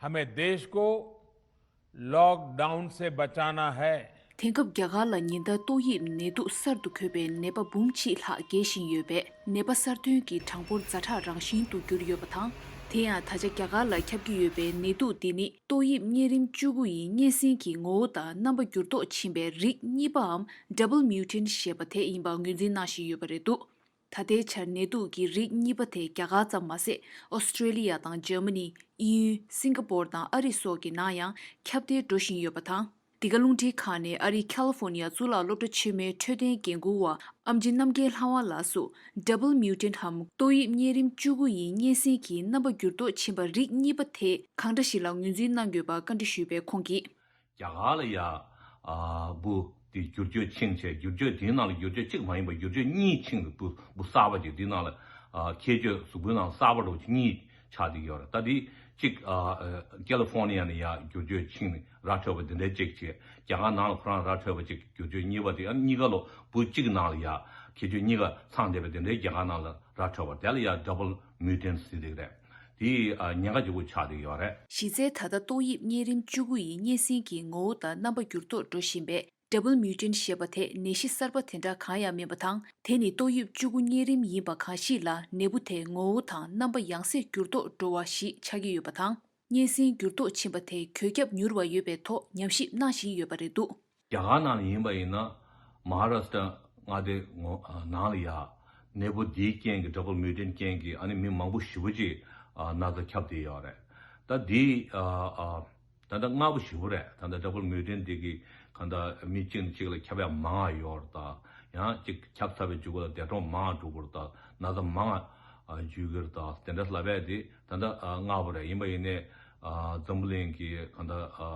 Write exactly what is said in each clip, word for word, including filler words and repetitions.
हमें देश को लॉकडाउन से बचाना है। དེང་སྐབས་རྒྱ་གར་ལ་ཉིན་ལྟར་ཏོག་དབྱིབས་ནད་དུག་གསར་དུ་འགོས་པའི་ནད་པ་འབུམ་གཅིག་ལྷག་རྒྱས་བཞིན་ཡོད་པས། ནད་པ་གསར་ཐོན་གྱི་གྲངས་འབོར་ཛ་དྲག་རང་བཞིན་དུ་གྱུར་ཡོད་པ་དང་། དེ་ཡང་ད་ཆ་རྒྱ་གར་ལ་ཁྱབ་ཀྱི་ཡོད་པའི་ནད་དུག་འདི་ནི་ཏོག་དབྱིབས་གཉན་རིམས་བཅུ་དགུ་ཡི་གཉན་སྲིན་གྱི་ངོ་བོ་དང་རྣམ་པ་འགྱུར་ལྡོག་ཕྱིན་པའི་རིགས་གཉིས་པའམ་Double Mutant ཞེས་པ་དེ་ཡིན་པ་ངོས་འཛིན་གནང་བཞིན་ཡོད་པ་རེད་འདུག་ད་ལྟའི་ཆར་ནད་དུག་གི་རིགས་གཉིས་པ་དེ་རྒྱ་གར་ཙམ་མ་ཟད། ཨོ་སི་ཀྲེ་ལི་ཡ་དང་འཇར་མ་ནི། དབྱིན་ཡུལ། སིང་ག་པོར་དང་ཨ་རི་སོགས་ཀྱི་ནང་ཡང་ཁྱབ་གདལ་འགྲོ་བཞིན་ཡོད་པ་དང་། འདི་ག་རླུང་འཕྲིན་ཁང་ནས་ཨ་རིའི་ཁ་ལི་ཧྥོ་ནི་ཡ་གཙུག་ལག་སློབ་གྲྭ་ཆེན་མོའི་འཕྲོད་བསྟེན་འགན་འཁུར་བ་ཨེམ་ཆི་རྣམ་རྒྱལ་ལྷ་དབང་ལགས་སུ། Double Mutant འམ་ཏོག་དབྱིབས་གཉན་རིམས་བཅུ་དགུ་ཡི་གཉན་སྲིན་གྱི་རྣམ་པ་འགྱུར་ལྡོག་ཕྱིན་པ་རིགས་གཉིས་པ་དེ་གང་འདྲ་ཞིག་ལ་ངོས་འཛིན་གནང་དགོས་པ་བཀའ་འདྲི་ཞུས་པས་ཁོང་གིས། རྒྱ་གར་ལ་ཡ། ཨ། འབུ་དེ་འགྱུར་བཅོས་ཕྱིན་བྱས། འགྱུར་བཅོས་དེའི་ནང་ལ་འགྱུར་བཅོས་གཅིག་མ་ཡིན་པར་འགྱུར་བཅོས་གཉིས་ཕྱིན་འདུག་འབུ་འབུ་གསར་པ་ཅིག་དེའི་ནང་ལ། ཨ། ཁྱད་ཆོས་གཟུགས་པོའི་ནང་གསར་པ་འདྲ་བོ་ཅིག་གཉིས་ཆགས་བསྡད་ཡོད་རེད། ད་དེ་གཅིག་ཨ། ཨ། ཀ་ལི་ཧྥོ་ནི་ཡ་ནས་ཡ་འགྱུར་བཅོས་ཕྱིན་ནས་ར་འཕྲོད་པ་དེ་འདྲའི་གཅིག་བྱས། རྒྱ་གར་ནང་ལ་ཁོ་རང་ར་འཕྲོད་པ་གཅིག་འགྱུར་བཅོས་གཉིས་པ་དེ། ཨ། གཉིས་ཀ་ལོ་འབུ་གཅིག་ནང་ལ་ཡ་ཁྱད་ཆོས་གཉིས་ཀ་ཚང་བསྡད་པ་དེ་འདྲའི་རྒྱ་གར་ནང་ལ་ར་འཕྲོད་པ་དེ་ལ་ཡ་Double Mutant ཟེར་གྱི་རེད། དེ་ཨ། ཉེན་ཁ་ཆེ་པོ་ཆགས་བསྡད་ཡོད་རེད། གཞི་རྩའི་ད་ལྟ་ཏོག་དབྱིབས་གཉན་རིམས་བཅུ་དགུ་ཡི་གཉན་སྲིན་གྱི་ངོ་བོ་དང་རྣམ་པ་འགྱུར་ལྡོག་འགྲོ་བཞིན་པའི་Double Mutant ཞེས་པ་དེ་ནད་གཞི་གསར་པ་དེ་འདྲ་གང་ཡང་མིན་པ་དང་། དེ་ནི་ཏོག་དབྱིབས་བཅུ་དགུ་གཉན་རིམས་ཡིན་པ་གང་ཞིག་ལ་ནད་འབུ་དེའི་ངོ་བོ་དང་རྣམ་པ་ཡང་སེ་འགྱུར་ལྡོག་འགྲོ་བ་ཞིག་ཆགས་ཀྱི་ཡོད་པ་དང་། གཉན་སྲིན་འགྱུར་ལྡོག་ཕྱིན་པ་དེ་འགོས་ཁྱབ་མྱུར་བ་ཡོད་པའི་ཐོག་ཉམས་ཞིབ་གནང་བཞིན་ཡོད་པ་རེད་འདུག་རྒྱ་གར་ནང་ལ་ཡིན་པ་ཡིན་ན། མ་ཧཱ་རཱ་སྟྲ་མངའ་སྡེ་ངོ་ནང་ལ་ཡ་ནད་འབུ་འདིའི་རྐྱེན་གྱིས། Double Mutant རྐྱེན་གྱིས། ཨ་ནི་མི་མང་པོ་ཞེ་པོ་ཅིག་ཨ། ན་ཚ་ཁྱབ་བསྡད་ཡོད་རེད། ད་འདི་ཨ། ཨ། ད་ལྟ་སྔ་པོ་ཞེ་པོ་རེད། ད་ལྟ་Double Mutant འདི་གིས་གང་ལྟར་མི་གཅིག་ནས་གཅིག་ལ་ཁྱབ་ཡ་མང་ང་ཡོད་རེད། ད་ཡང་གཅིག་ཁྱབ་ཚར་བའི་མཇུག་ལ་འདས་གྲོངས་མང་ང་འགྲོ་གི་རེད། ད་ན་ཚ་མང་ང་འཇུ་གི་རེད། ད་དེ་འདྲ་ལབ་ཡ་དེ་ད་ལྟ་ཨ། སྔ་པོ་རེད། ཡིན་པ་ཡིན་ནའི་ཨ། འཛམ་བུ་གླིང་གི་གང་ལྟར་ཨ།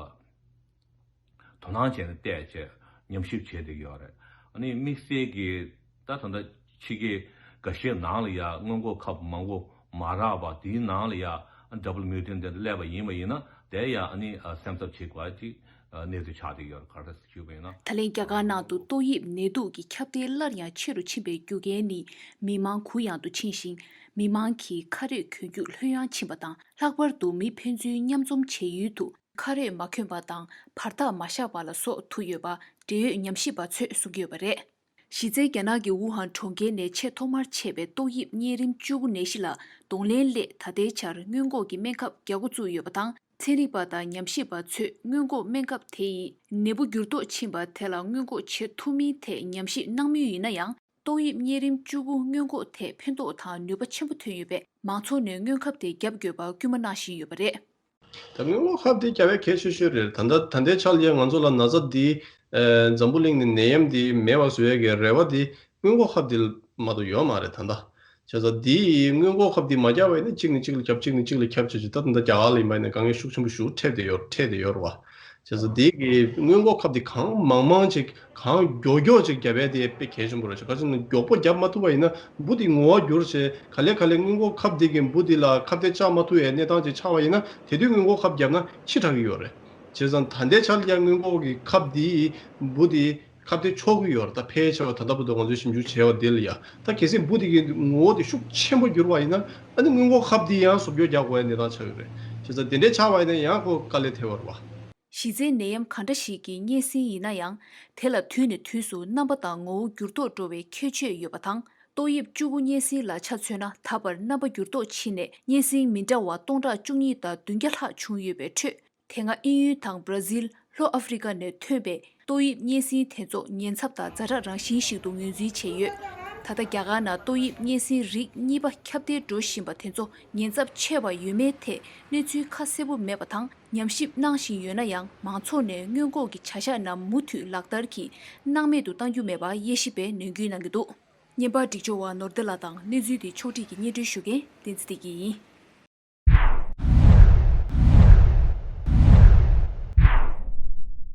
དོ་སྣང་བྱས་ནས་བལྟས་བྱས་ཉམས་ཞིབ་བྱས་བསྡད་ཀྱི་ཡོད་རེད། ཨ་ནི་དམིགས་བསལ་གྱིས་ད་ད་ལྟ་ཕྱི་རྒྱལ་འགའ་ཤས་ནང་ལ་ཡ་སྔོན་འགོག་ཁབ་མང་པོ་མ་རག་པ་དེའི་ནང་ལ་ཡ་Double Mutant དེ་འདྲ་སླེབས་པ་ཡིན་པ་ཡིན་ན། དེ་ཡ་ཨ་ནི་ཨ། སེམས་འཚབ་བྱེད་དགོས་པ་ཅིག་ཨ། གནས་ཚུལ་ཆགས་བསྡད་ཀྱི་ཡོད་རེད། ག་རེ་ཞུས་པ་ཡིན་ན། ད་ལན་རྒྱ་གར་ནང་དུ་ཏོག་དབྱིབས་ནད་དུག་གི་ཁྱབ་གདལ་སླར་ཡང་ཆེ་རུ་ཕྱིན་པའི་རྒྱུ་རྐྱེན་ནི་མི་མང་གུ་ཡངས་དུ་ཕྱིན་ཞིང་། མི་མང་གི་ཁ་རས་གྱོན་རྒྱུ་ལྷོད་ཡངས་ཕྱིན་པ་དང་། ལྷག་པར་དུ་མི་ཕན་ཚུན་མཉམ་འཛོམས་བྱེད་ཡུལ་དུ་ཁ་རས་མ་གྱོན་པ་དང་བར་ཐག་མ་བཞག་པ་ལ་སོགས་ཐུག་ཡོད་པ་འབྲེལ་ཡོད་ཉམས་ཞིབ་པ་ཚོས་གསུངས་ཡོད་པ་རེད། གཞི་རྩའི་རྒྱ་ནག་གི་ཝུ་ཧན་གྲོང་ཁྱེར་ནས་ཆེས་ཐོག་མར་མཆེད་པའི་ཏོག་དབྱིབས་གཉན་རིམས་བཅུ་དགུ་ནད་གཞི་ལ་གདོང་ལེན་སླད་ད་ལྟའི་ཆར་སྔོན་འགོག་གི་སྨན་ཁབ་རྒྱག་འགོ་བཙུགས་ཡོད་པ་དང་། ཚན་རིག་པ་དང་ཉམས་ཞིབ་པ་ཚོས་སྔོན་འགོག་སྨན་ཁབ་དེ་ཡིས་ནད་འབུ་འགྱུར་ལྡོག་ཕྱིན་པ་དེ་ལ་སྔོན་འགོག་བྱེད་ཐུབ་མིན་ཐད་ཉམས་ཞིབ་གནང་མུས་ཡིན་ན་ཡང་། ཏོག་དབྱིབས་གཉན་རིམས་བཅུ་དགུ་སྔོན་འགོག་ཐད་ཕན་ཐོགས་དང་ནུས་པ་ཆེན་པོ་ཐོན་ཡོད་པས། མང་ཚོགས་ནས་སྔོན་ཁབ་དེ་བརྒྱབ་དགོས་པར་སྐུལ་མ་གནང་བཞིན་ཡོད་པ་རེད། ད་སྔོན་འགོག་ཁབ་དེ་རྒྱག་ཡ་གལ་ཆེ་ཤོས་རེད། ད་ལྟ་ད་ལྟའི་ཆར་ལ་ཡ་ང་ཚོ་ལ་ན་ཚ་འདི་ཨ། འཛམ་བུ་གླིང་ནས་ནད་ཡམས་འདི་མེད་པ་བཟོ་ཡ་གི་རེ་བ་འདི་སྔོན་འགོག་ཁབ་འདི་མ་གཏོགས་ཡོད་མ་རེད། ད་ལྟ་བྱས་ཙང་འདི་སྔོན་འགོག་ཁབ་འདི་མ་བརྒྱབ་པ་ཡིན་ན་གཅིག་ནས་གཅིག་ལ་ཁྱབ། གཅིག་ནས་གཅིག་ལ་ཁྱབ་བྱས་བྱས། ད་ད་ལྟ་རྒྱ་གར་ལ་ཡིན་པ་ཡིན་ན་དཀའ་ངལ་ཤུགས་ཆེན་པོ་ཞིག་འཕྲད་བསྡད་ཡོད། འཕྲད་བསྡད་ཡོད་རེད་བ། བྱས་ཙང་འདི་གི་སྔོན་འགོག་ཁབ་འདི་གང་མང་མང་ཅིག་གང་མགྱོགས་མགྱོགས་ཅིག་བརྒྱབ་ཡས་དེ་དཔེ་གལ་ཆེན་པོ་རེད་ཤག་ག་ཅི་ན་མགྱོགས་པོ་བརྒྱབ་མ་ཐུབ་པ་ཡིན་ན་འབུ་དེ་ངོ་བོ་འགྱུར་བྱས། ག་ལེ་ག་ལེ་སྔོན་འགོག་ཁབ་དེ་གིས་འབུ་དེ་ལ་ཁ་གཏད་བཅག་མ་ཐུབ་པའི་གནས་སྟངས་ཅིག་ཆགས་པ་ཡིན་ན། དེ་དུས་སྔོན་འགོག་ཁབ་བརྒྱབ་ན་འཆི་དྲགས་ཀྱི་ཡོད་རེད། བྱས་ཙང་ད་ལྟའི་ཆར་ལ་ཡ་སྔོན་འགོག་གི་ཁབ་དེས་འབུ་དེ་ཁ་གཏད་གཅོག་གི་ཡོད་རེད། ད་ཕལ་ཆེ་བ་ད་ལྟ་བར་དུ་ང་ཚོས་ཞིབ་འཇུག་བྱས་པ་དེ་ལ་ཡ། ད་གལ་སྲིད་འབུ་དེ་གི་ངོ་བོ་དེ་ཤུགས་ཆེན་པོ་གྱུར་བ་ཡིན་ན། ཨ་ནི་སྔོན་འགོག་ཁབ་དེ་ཡང་བཟོ་བཅོས་རྒྱག་དགོས་པའི་གནས་སྟངས་ཆགས་ཀྱི་རེད། བྱས་ཙང་དེ་འདྲའི་ཆགས་པ་ཡིན་ན་ཡང་ཁོ་དཀའ་ལས་ཐེབས་པ་རེད་བ། གཞི་རྩའི་ནད་ཡམས་གང་འདྲ་ཞིག་གི་གཉན་སྲིན་ཡིན་ན་ཡང་། དེ་ལ་དུས་ནས་དུས་སུ་རྣམ་པ་དང་ངོ་བོ་འགྱུར་ལྡོག་འགྲོ་བའི་ཁྱད་ཆོས་ཡོད་པ་དང་། ཏོག་དབྱིབས་བཅུ་དགུ་གཉན་སྲིན་ལ་ཆ་མཚོན་ན། ད་བར་རྣམ་པ་འགྱུར་ལྡོག་ཕྱིན་ནས་གཉན་སྲིན་མི་འདྲ་བ་སྟོང་ཕྲག་བཅུ་གཉིས་དང་བདུན་བརྒྱ་ལྷག་བྱུང་ཡོད་པའི་ཁྲོད། དེ་སྔ་དབྱིན་ཡུལ་དང་བྷ་ར་ཟིལ། ལྷོ་ཨ་ཧྥེ་རི་ཀ་ནས་ཐོན་པའི་ཏོག་དབྱིབས་གཉན་སྲིན་དེ་ཚོ་ཉེན་ཚབས་དང་ཛ་དྲག་རང་བཞིན་ཞིག་ཏུ་ངོས་འཛིན་བྱས་ཡོད། ད་ལྟ་རྒྱ་གར་ནང་ཏོག་དབྱིབས་གཉན་སྲིན་རིགས་གཉིས་པ་ཁྱབ་གདལ་འགྲོ་བཞིན་པ་དེ་ཚོ་ཉེན་ཚབས་ཆེ་བ་ཡོད་མེད་ཐད་གནས་ཚུལ་ཁ་གསལ་པོ་མེད་པ་དང་། ཉམས་ཞིབ་གནང་བཞིན་ཡོད་ན་ཡང་། མང་ཚོགས་ནས་སྔོན་འགོག་གི་བྱ་གཞག་རྣམས་མུ་མཐུད་ལག་བསྟར་གྱིས་སྣང་མེད་དུ་གཏང་རྒྱུ་མེད་པ་དབྱེ་ཞིབ་པས་ནན་སྐུལ་གནང་གི་འདུག་བརྙན་པར་སྒྲིག་སྦྱོར་བ་ནོར་བདེ་ལགས་དང་། གནས་ཚུལ་འདི་ཕྱོགས་སྒྲིག་གིས་སྙན་སྒྲོན་ཞུ་མཁན་བསྟན་འཛིན་བདེ་སྐྱིད་ཡིན།